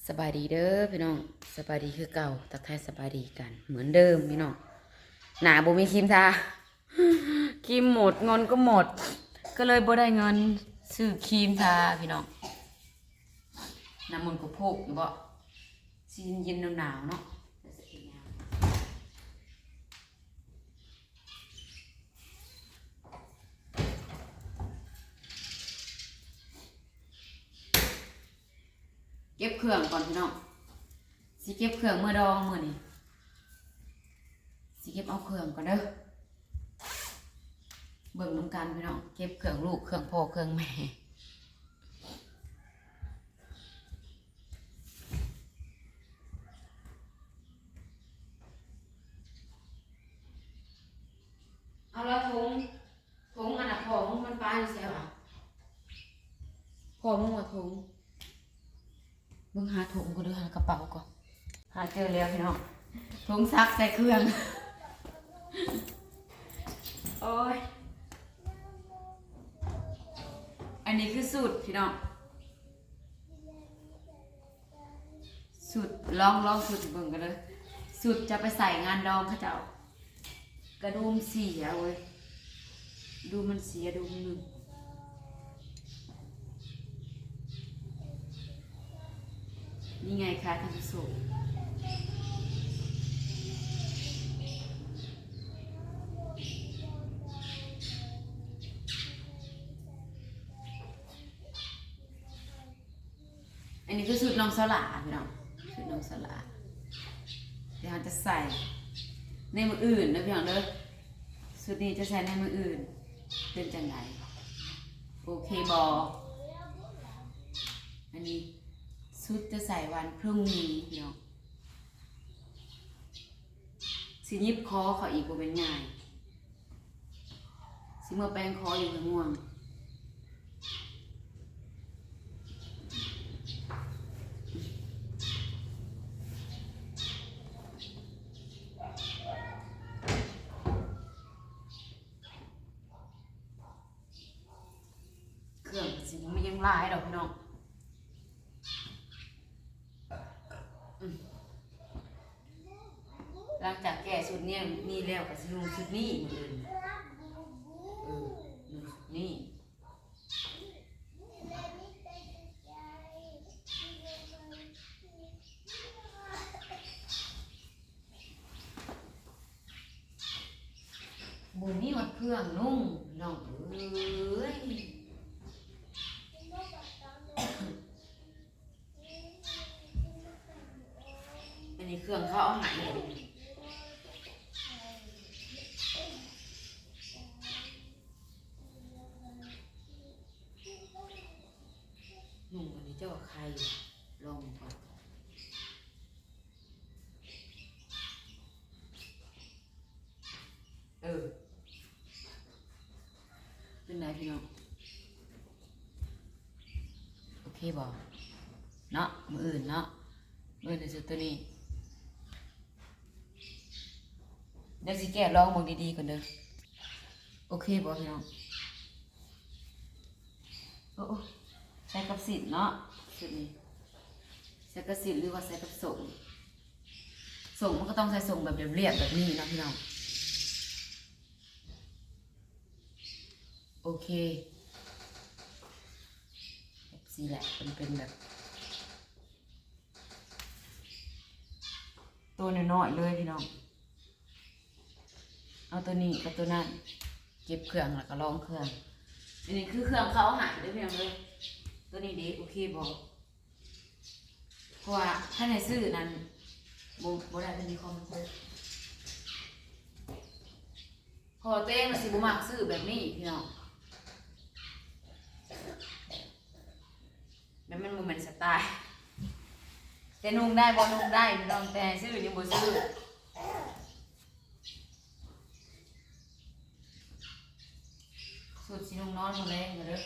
ສະບາຍດີເດີພີ່ນ້ອງ ສະບາຍດີຄືເກົ່າ ທັກທາຍສະບາຍດີກັນເໝືອນເດີມພີ່ນ້ອງ. ໜ້າບໍ່ມີຄຣີມທາ ຄຣີມໝົດ ເງິນກໍໝົດ ກໍເລີຍບໍ່ໄດ້ເງິນຊື້ຄຣີມທາພີ່ນ້ອງ. ນ້ຳມັນກະໂພກຢູ່ເບາະ ຊິເຢັນໆ ໜາວໆ ເນາະ. ເກັບເຄື່ອງກ່ອນພີ່ນ້ອງ ຊິເກັບເຄື່ອງເມືອດອງມື້ນີ້ ຊິເກັບເອົາເຄື່ອງກ່ອນເດີ. ເບິ່ງນຳກັນພີ່ນ້ອງ ເກັບເຄື່ອງລູກ ເຄື່ອງພໍ່ ເຄື່ອງແມ່. ເອົາລະຖົງ ຖົງອັນນະ ພໍ່ມຶງມັນປາຢູ່ໃສວະ? ພໍ່ມຶງວ່າຖົງ ເບິ່ງຫາຖົງກ່ອນເດີ ຫາກະເປົາກ່ອນ. ຫາເຈີແລ້ວພີ່ນ້ອງ ຖົງຊັກໃສ່ເຄື່ອງ. ໂອ້ຍ ອັນນີ້ຄືຊຸດພີ່ນ້ອງ ຊຸດ ລອງ ລອງຊຸດໃຫ້ເບິ່ງກັນເດີ. ຊຸດຈະໄປໃສ່ງານດອງເຂົາເຈົ້າ. ກະດຸມເສຍເວີຍ ດຸມມັນເສຍດຸມໜຶ່ງ. ນີ້ໄງຄະທ່ານຜູ້ຊົມ ອັນນີ້ຄືຊຸດນ້ອງສາວຫຼ້າພີ່ນ້ອງ ຊຸດນ້ອງສາວຫຼ້າ ດຽວເຮົາຈະໃສ່ໃນມື້ອື່ນເດີພີ່ນ້ອງເດີ. ຊຸດນີ້ຈະໃສ່ໃນມື້ອື່ນ ເປັນຈັ່ງໃດ ໂອເຄບໍ່? ອັນນີ້ຊຸດຈະໃສ່ວັນພລຸ່ງນີ້ພີ່ນ້ອງ. ຊິຫຍິບຄໍເຂົາອີກບໍ່ແມ່ນງ່າຍ ຊິເມືອແປງຄໍຢູ່ໃຫ້ງ່ວງ. ເຄື່ອງກະຊິບໍ່ມີຫຍັງຫຼາຍດອກພີ່ນ້ອງ. ອືມ ຫຼັງຈາກແກ້ຊຸດນີ້ ນີ້ແລ້ວກະຊິນຸ່ງຊຸດນີ້ມື້ອື່ນ ເອີ ນຸ່ງຊຸດນີ້. ບໍ່ມີຮອດເຄື່ອງນຸ່ງ ນ້ອງເອີຍ. ອັນນີ້ເຄື່ອງເຂົາເອົາໃຫ້ ນຸ່ງອັນນີ້ເຈົ້າວ່າໄຄ ລອງເບິ່ງກ່ອນ. ເອີ ເປັນໃດພີ່ນ້ອງ ໂອເຄບໍ່ເນາະ? ມື້ອື່ນເນາະ ມື້ອື່ນໃສ່ຊຸດໂຕນີ້ ດຽວຊິແກະລອງເບິ່ງດີໆກ່ອນເດີ ໂອເຄບໍ່ພີ່ນ້ອງ? ໂອ້ ໂອ້ ໃສ່ກັບສິ້ນເນາະ ຊຸດນີ້ ໃສ່ກັບສິ້ນ ຫຼືວ່າໃສ່ກັບສົ້ງ. ສົ້ງມັນກະຕ້ອງໃສ່ສົ້ງແບບລຽບໆແບບນີ້ເນາະພີ່ນ້ອງ. ໂອເຄ ແບບຊີ້ແຫຼະ ເປັນ ເປັນແບບໂຕນ້ອຍໆເລີຍພີ່ນ້ອງ. ເອົາໂຕນີ້ກັບໂຕນັ້ນ ເກັບເຄື່ອງແລ້ວກະລອງເຄື່ອງ. ອັນນີ້ຄືເຄື່ອງເຂົາເອົາໃຫ້ເດີພີ່ນ້ອງເດີ. ໂຕນີ້ເດ ໂອເຄບໍ່? ເພາະວ່າຄັນໃຫ້ຊື້ນັ້ນ ບໍ່ ບໍ່ໄດ້ ເພິ່ນມີຄອມເພິ່ນເປີດ ເພາະວ່າໂຕເອງມັນຊິບໍ່ມັກຊື້ແບບນີ້ພີ່ນ້ອງ ແບບມັນບໍ່ແມ່ນສະໄຕລ໌. ແຕ່ນຸ່ງໄດ້ບໍ່ນຸ່ງໄດ້ພີ່ນ້ອງ ແຕ່ໃຫ້ຊື້ນີ້ບໍ່ຊື້. ຊຸດຊິນຸ່ງນອນມື້ແລງເດີ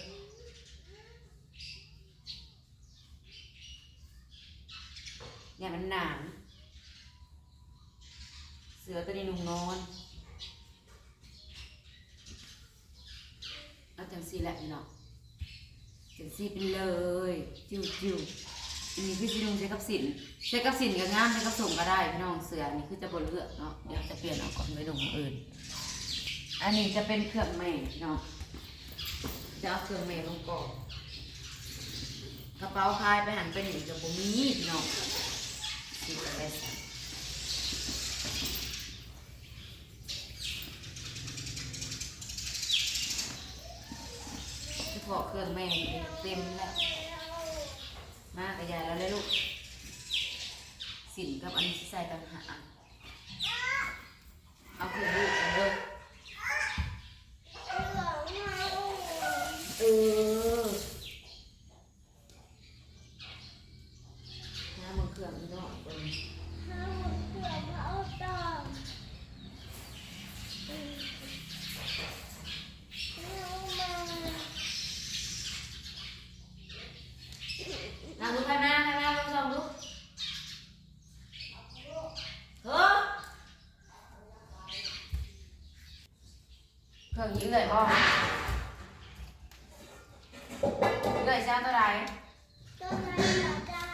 ຢ້ານມັນໜາວ ເສື້ອໂຕນີ້ນຸ່ງນອນ. ເອົາຈັ່ງຊີ້ແຫຼະພີ່ນ້ອງ ຈັ່ງຊີ້ໄປເລີຍ ຈິ້ວໆ. ອັນນີ້ຄືຊິນຸ່ງໃສ່ກັບສິ້ນ ໃສ່ກັບສິ້ນກໍງາມ ໃສ່ກັບສົ້ງກໍໄດ້ພີ່ນ້ອງ. ເສື້ອນີ້ຄືຈະບໍ່ເລືອກເນາະ ດຽວຈະປ່ຽນເອົາກ່ອນ ໄປນຸ່ງມື້ອື່ນ. ອັນນີ້ຈະເປັນເຄື່ອງແມ່ພີ່ນ້ອງ ຈະເອົາເຄື່ອງແມ່ລົງກ່ອນ. ກະເປົາພາຍໄປຫັ້ນໄປນີ້ກໍບໍ່ມີພີ່ນ້ອງ ຊິເອົາໄປໃສ່. ສະເພາະເຄື່ອງແມ່ນີ້ເຕັມແລ້ວ ມາກະຢ່າແລ້ວເດ້ລູກ. ສິ້ນກັບອັນນີ້ຊິໃສ່ຕ່າງຫາກ ເອົາເຄື່ອງລູກກ່ອນເດີ. ເອີ ຫາເບິ່ງເຄື່ອງອີ່ນ້ອຍກ່ອນ ຫາເບິ່ງເຄື່ອງເຮົາຕ້ອງ ເອົາມາ ເອົາລູກ ໃຜມາ ໃຜມາ ລອງສ່ອງດູ. ເຮີ ເຄື່ອງນີ້ເອື້ອຍບໍ່? ເອື້ອຍຊິເອົາໂຕໃດ? ໂຕໃດກໍໄດ້.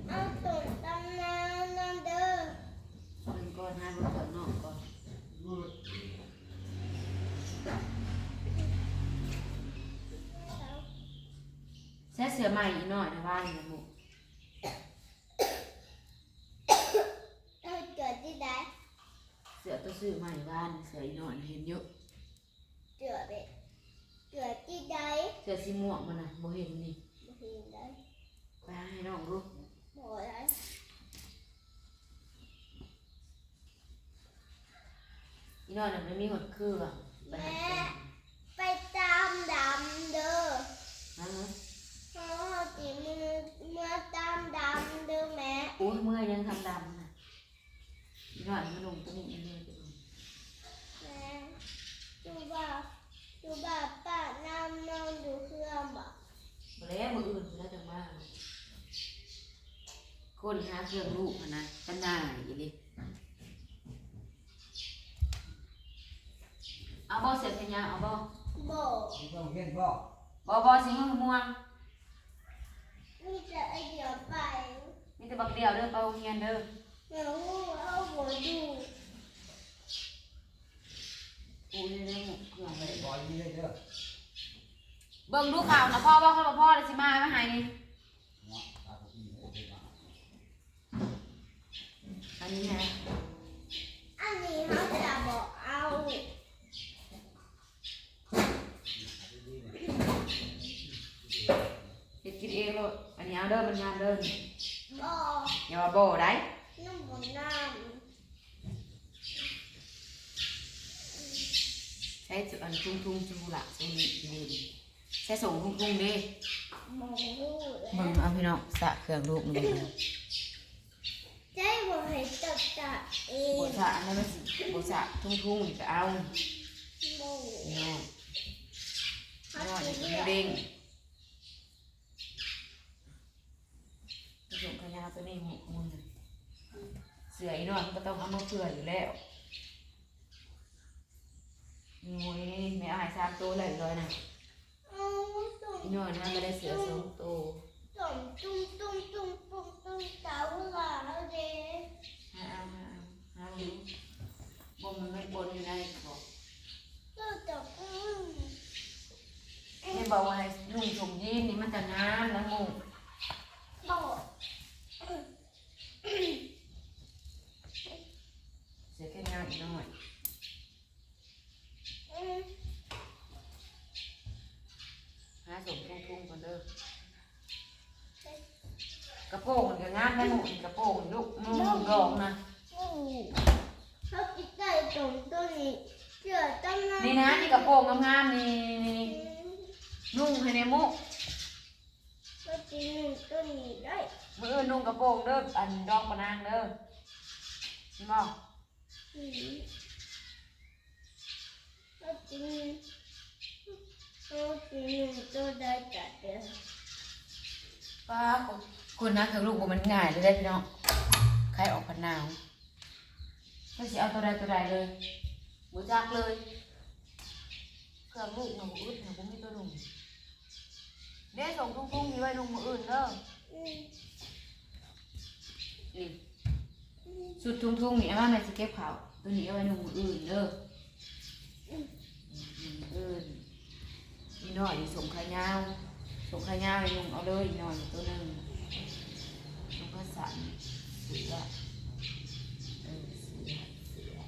ເອົາຕົ້ນຕຳນາວນຳເດີ. ເບິ່ງກ່ອນ ຫາເບິ່ງເຄື່ອງນອກກ່ອນ. ໃສ່ເສື້ອໃໝ່ອີກໜ້ອຍນະ ວ່ານີ້ນະໝູ່. ເອົາເສື້ອທີ່ໃດ? ເສື້ອໂຕຊື້ໃໝ່ວານ ເສື້ອອີກໜ້ອຍເຫັນຢູ່. ເສື້ອແບບ ເສື້ອທີ່ໃດ? ເສື້ອສີມ່ວງມັນນະ ບໍ່ເຫັນນີ້. ບໍ່ເຫັນໃດ. ໄປຫາໃຫ້ນ້ອງດູ. ບໍ່ໄດ້. ອີກໜ້ອຍນະ ມັນມີຫົດເຄື່ອງ. ແມ່ ໄປຕາມດຳເດີ. ຮະ? ເຮົາຊິເມືອ ເມືອຕາມດຳເດີແມ່. ໂອ້ຍ ເມື່ອຍຍັງທຳດຳນະ. ອີກໜ້ອຍມານຸ່ງໂຕນີ້ອີກໜ້ອຍ. ແມ່ ຄືວ່າ ຄືວ່າປ້ານຳນອນຢູ່ເຮືອນບໍ? ບໍ່ແລ້ວ ມື້ອື່ນພຸ້ນລະຈັ່ງມາ. ຄົ້ນຫາເຄື່ອງລູກຫັ້ນນະ ກັນໜ້າອີ່ຫຼີ. ເອົາບໍ່ ເສື້ອແຂນຍາວ ເອົາບໍ່? ບໍ່. ໄປໂຮງຮຽນບໍ່? ບໍ່ ບໍ່ ຊິຫຸ້ມມ່ວງ. ມີແຕ່ໄອດຽວໄປ. ມີແຕ່ບັກດຽວເດີ ໄປໂຮງຮຽນເດີ. ແມ່ຮູ້ ເອົາບໍ່ຢູ່. ກູເຮັດໄດ້ໝົດເຄື່ອງເລີຍ. ບໍ່ຢູ່ເດີ. ເບິ່ງດູເຂົ້ານະ ພໍບໍ່? ຄັນບໍ່ພໍ ດຽວຊິມາເອົາມາໃຫ້ນີ້. ອັນນີ້ນະ ອັນນີ້ເຮົາຈະບໍ່ເອົາ. ເຮັດກິນເອງໂລດ. ອັນນີ້ເອົາເດີ ມັນງາມເດີ. ບໍ່. ຢ່າວ່າບໍ່ໄດ໋. ຍັງບໍ່ງາມ. ໃຊ້ອັນທຸງໆ ຈຸລະ ໃຊ້ນີ້ ໃສ່ຖົງທຸງໆເດ້. ບໍ່ຮູ້ແລ້ວ. ເບິ່ງເອົາພີ່ນ້ອງ ສະເຄື່ອງລູກນີ້. ໃຊ້ບໍ່ໃຫ້ຕັກສະເອງ. ບໍ່ສະ ອັນນັ້ນມັນຊິບໍ່ສະ ທຸງໆນີ້ກໍເອົາ. ບໍ່. ນ້ອຍ ນ້ອຍນີ້ກໍເດ້ງ. ສົ່ງຂະຫຍາໂຕນີ້ໝູ່ ເສື້ອອີນ້ອຍມັນກໍຕ້ອງເອົາມາເຜື່ອຢູ່ແລ້ວ. ໂອ້ຍ ແມ່ເອົາໃຫ້ສາມໂຕແລ້ວ ອີນ້ອຍນະ. ອີນ້ອຍນະ ກໍໄດ້ເສື້ອສອງໂຕ. ຕຸ້ມ ຕຸ້ມ ຕຸ້ມ ຕຸ້ມ ຕຸ້ມ ຕຸ້ມ ເຕົາຫຼາເດ້. ຫາເອົາ ຫາເອົາ ຫາເບິ່ງ. ບໍ່ ມັນ ມັນປົນຢູ່ໃນບໍ່? ເອີ ແຕ່ ອືມ ແມ່ບອກວ່າໃຫ້ນຸ່ງຖົງຢີນນີ້ມັນຈະງາມນະໝູ່. ບໍ່ ເສື້ອແຂນຍາວອີກໜ້ອຍ. ອືມ ຫາສົ່ງທຸງໆກ່ອນເດີ. ກະໂປງນີ້ກະງາມໄດ໋ໝູ່. ກະໂປງນີ້ລູກ ໝູ່ ລູກດອງນະ. ໂອ້ ເຮົາຊິໃສ່ຕົງໂຕນີ້ ເສື້ອຕົງນັ້ນ ນີ້ນະ ນີ້ກະໂປງງາມໆ ນີ້ ນີ້ ນີ້ ອືມ ນຸ່ງໃຫ້ແດ່ໝູ່. ເຮົາຊິນຸ່ງໂຕນີ້ໄດ້. ມື້ອື່ນນຸ່ງກະໂປງເດີ ອັນດອງປະນາງເດີ ເຫັນບໍ່? ອືມ ເຮົາຊິ ເຮົາຊິນຸ່ງໂຕໃດກະເດີ. ປ້າ ຄົນ ຄົນນະ ເຄື່ອງລູກບໍ່ແມ່ນງ່າຍເລີຍເດ້ພີ່ນ້ອງ ໄຂ້ອອກພັດໜາວ. ເຮົາຊິເອົາໂຕໃດໂຕໃດເລີຍ. ບໍ່ຈັກເລີຍ. ເຄື່ອງລູກນະບໍ່ອຶດນະ ບໍ່ມີຕົວນຸ່ງ. ເດ້ ສົ່ງຖົງໆນີ້ໄວ້ນຸ່ງມື້ອື່ນເດີ. ອືມ ນີ້ ຊຸດຖົງໆນີ້ ເອົາມາ ແມ່ຊິເກັບເຂົ້າ. ໂຕນີ້ເອົາໄວ້ນຸ່ງມື້ອື່ນເດີ. ອືມ ມື້ອື່ນ. ອີນ້ອຍນີ້ສົ່ງຂາຍາວ ສົ່ງຂາຍາວນີ້ນຸ່ງເອົາເລີຍ. ອີນ້ອຍນີ້ໂຕໜຶ່ງ ສົ່ງຂາສັ້ນ ເສື້ອ ເອີ ເສື້ອ ເສື້ອ.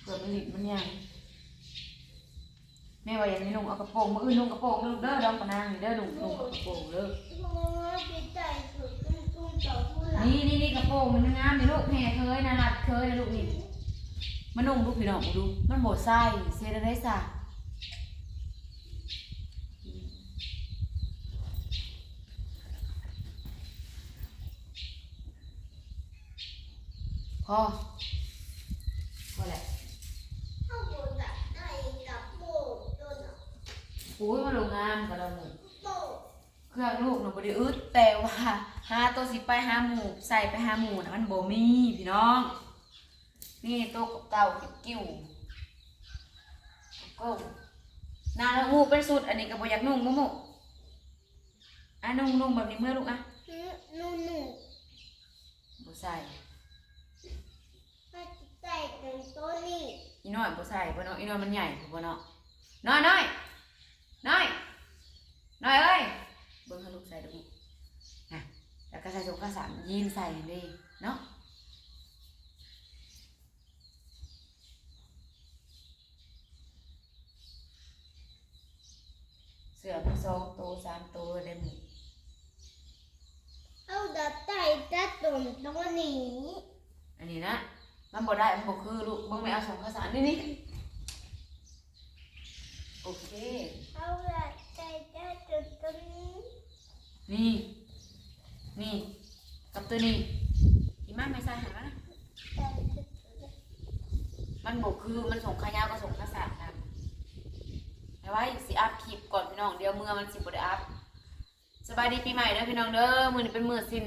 ເພື່ອມັນລິດມັນຫຍັງ. ແມ່ວ່າຢາກໃຫ້ນຸ່ງເອົາກະໂປງ ມື້ອື່ນນຸ່ງກະໂປງເດີລູກເດີ. ດອງປານາງນີ້ເດີ ນຸ່ງ ນຸ່ງກະໂປງເດີ. ນີ້ ນີ້ ນີ້ກະໂປງມັນງາມນີ້ລູກ. ແຫ່ເຄີຍນະ ລັດເຄີຍນະລູກນີ້. ມານຸ່ງດູພີ່ນ້ອງເບິ່ງດູ ມັນບໍ່ໃສ່ ຊິເຮັດແນວໃດຊະ? ພໍ ພໍແຫຼະ. ເຮົາບໍ່ຢາກໄດ້ກະໂປງໂຕນັ້ນ. ໂອ້ຍ ມັນບໍ່ງາມກະດອກ. ໂຕ ເຄື່ອງລູກນະບໍ່ໄດ້ອຶດ ແຕ່ວ່າຫາໂຕຊິໄປຫາໝູ່ ໃສ່ໄປຫາໝູ່ນະ ມັນບໍ່ມີພີ່ນ້ອງ. ນີ້ໂຕເກົ່າໆ ກິ່ວໆ ໂກໂກ້ ນາງເອົາໝູ່ເປັນຊຸດ. ອັນນີ້ກະບໍ່ຢາກນຸ່ງ ໝູ່ ອາ ນຸ່ງ ນຸ່ງແບບນີ້ເມືອລູກອະ. ອືມ ນຸ່ງ ນຸ່ງ ບໍ່ໃສ່. ໃສ່ເປັນໂຕນີ້. ອີນ້ອຍບໍ່ໃສ່ບໍ່ເນາະ ອີນ້ອຍມັນໃຫຍ່ພຸ້ນບໍ່ເນາະ. ນ້ອຍ ນ້ອຍ ນ້ອຍ ນ້ອຍເອີຍ ເບິ່ງໃຫ້ລູກໃສ່ດູ. ນະ ແລ້ວກະໃສ່ສົ້ງຂາສັ້ນ ຢີນໃສ່ເດ້ເນາະ. ເສື້ອມາສອງໂຕສາມໂຕແລ້ວນີ້. ເຮົາຢາກໄດ້ແຕ່ຕົວໂຕນີ້. ອັນນີ້ນະ ມັນບໍ່ໄດ້ ມັນບໍ່ຄືລູກ. ເບິ່ງແມ່ເອົາສົ້ງຂາສັ້ນນີ້ ນີ້ ໂອເຄ. ເຮົາຢາກໄດ້ແຕ່ຕົວໂຕນີ້. ນີ້ ນີ້ ກັບໂຕນີ້. ອີ່ມາ ແມ່ໃສ່ໃຫ້ມາ. ມັນບໍ່ຄື ມັນສົ້ງຂາຍາວກັບສົ້ງຂາສັ້ນນະ. ເອົາໄວ້ຊິອັບຄລິບກ່ອນພີ່ນ້ອງ ດຽວເມືອມັນຊິບໍ່ໄດ້ອັບ. ສະບາຍດີປີໃໝ່ເດີພີ່ນ້ອງເດີ. ມື້ນີ້ເປັນມື້ສິ້ນ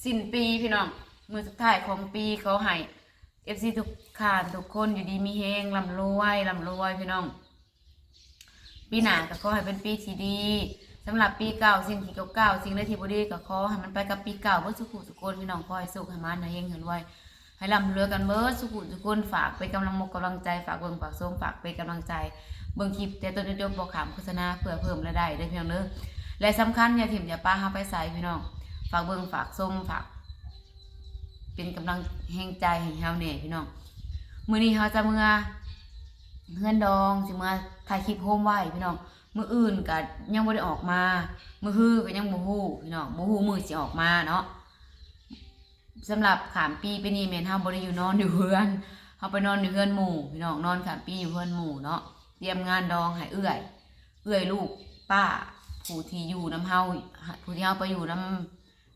ສິ້ນປີພີ່ນ້ອງ ມື້ສຸດທ້າຍຂອງປີ. ຂໍໃຫ້ເອັຟຊີທຸກທ່ານທຸກຄົນຢູ່ດີມີແຮງ ລ່ຳລວຍ ລ່ຳລວຍພີ່ນ້ອງ. ປີໜ້າກະຂໍໃຫ້ເປັນປີທີ່ດີ. ສຳລັບປີເກົ່າ ສິ່ງທີ່ເກົ່າໆ ສິ່ງໃດທີ່ບໍ່ດີກະຂໍໃຫ້ມັນໄປກັບປີເກົ່າເບິດສູ່ຜູ້ສູ່ຄົນພີ່ນ້ອງ. ຂໍໃຫ້ໂຊກໃຫ້ໝານ ໃຫ້ເຮັງໃຫ້ລວຍ ໃຫ້ລ່ຳໃຫ້ລວຍກັນເບິດສູ່ຜູ້ສູ່ຄົນ. ຝາກເປັນກຳລັງມົກກຳລັງໃຈ ຝາກເບິ່ງຝາກຊົມ ຝາກເປັນກຳລັງໃຈ ເບິ່ງຄລິບແຕ່ຕົ້ນຈົນຈົບ ບໍ່ຂ້າມໂຄສະນາ ເພື່ອເພີ່ມລາຍໄດ້ເດີພີ່ນ້ອງເດີ. ແລະສຳຄັນ ຢ່າຖິ້ມຢ່າປະເຮົາໄປໃສພີ່ນ້ອງ. ຝາກເບິ່ງຝາກຊົມ ຝາກ ເປັນກຳລັງແຮງໃຈໃຫ້ເຮົາແດ່ພີ່ນ້ອງ. ມື້ນີ້ເຮົາຈະເມືອເຮືອນດອງ ຊິເມືອຖ່າຍຄລິບໂຮມໄວ້ພີ່ນ້ອງ. ມື້ອື່ນກະຍັງບໍ່ໄດ້ອອກມາ ມື້ຮືກະຍັງບໍ່ຮູ້ພີ່ນ້ອງ ບໍ່ຮູ້ມື້ຊິອອກມາເນາະ. ສຳລັບຂ້າມປີປີນີ້ແມ່ນເຮົາບໍ່ໄດ້ຢູ່ ນອນຢູ່ເຮືອນ ເຮົາໄປນອນຢູ່ເຮືອນໝູ່ພີ່ນ້ອງ. ນອນຂ້າມປີຢູ່ເຮືອນໝູ່ເນາະ. ຕຽມງານດອງໃຫ້ເອື້ອຍ ເອື້ອຍລູກປ້າ ຜູ້ທີ່ຢູ່ນຳເຮົາ ຜູ້ທີ່ເຮົາໄປຢູ່ນຳ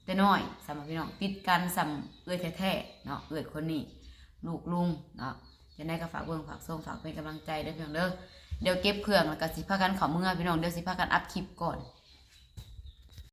ແຕ່ນ້ອຍ ສ່ຳພີ່ນ້ອງ ຕິດກັນສ່ຳເອື້ອຍແທ້ໆເນາະ ເອື້ອຍຄົນນີ້ ລູກລຸງເນາະ. ຈັ່ງໃດກະຝາກເບິ່ງຝາກຊົມ ຝາກເປັນກຳລັງໃຈເດີພີ່ນ້ອງເດີ. ດຽວເກັບເຄື່ອງແລ້ວກະຊິພາກັນເຂົ້າເມືອພີ່ນ້ອງ ດຽວຊິພາກັນອັບຄລິບກ່ອນ.